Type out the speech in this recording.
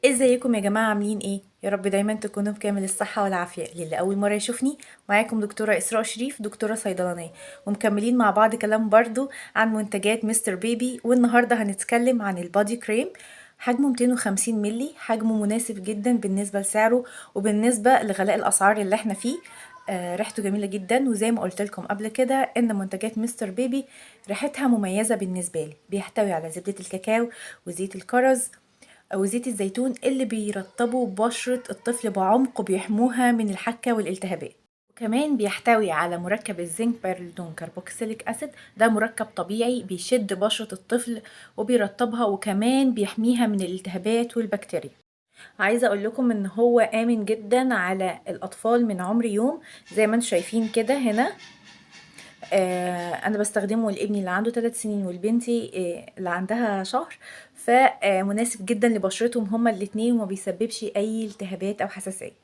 ازيكم يا جماعة؟ عاملين ايه؟ يا رب دايما تكونوا بكامل الصحة والعافية. للي أول مرة يشوفني، معاكم دكتورة إسراء شريف، دكتورة صيدلانية، ومكملين مع بعض كلام برضو عن منتجات مستر بيبي. والنهاردة هنتكلم عن ال body cream. حجمه 250 ملي، حجمه مناسب جدا بالنسبة لسعره وبالنسبة لغلاء الأسعار اللي احنا فيه. ريحته جميلة جدا، وزي ما قلت لكم قبل كده ان منتجات مستر بيبي ريحتها مميزة بالنسبة لي. بيحتوي على زبدة الكاكاو وزيت الكرز وزيت الزيتون اللي بيرطبوا بشرة الطفل بعمق وبيحموها من الحكة والالتهابات. وكمان بيحتوي على مركب الزنك pyrrolidone carboxylic acid، ده مركب طبيعي بيشد بشرة الطفل وبيرطبها، وكمان بيحميها من الالتهابات والبكتيريا. عايزة اقول لكم ان هو امن جدا على الاطفال من عمر يوم، زي ما انتم شايفين كده هنا. انا بستخدمه لابني اللي عنده 3 سنين والبنتي اللي عندها شهر، فمناسب جدا لبشرتهم هما الاتنين وما بيسببش اي التهابات او حساسية.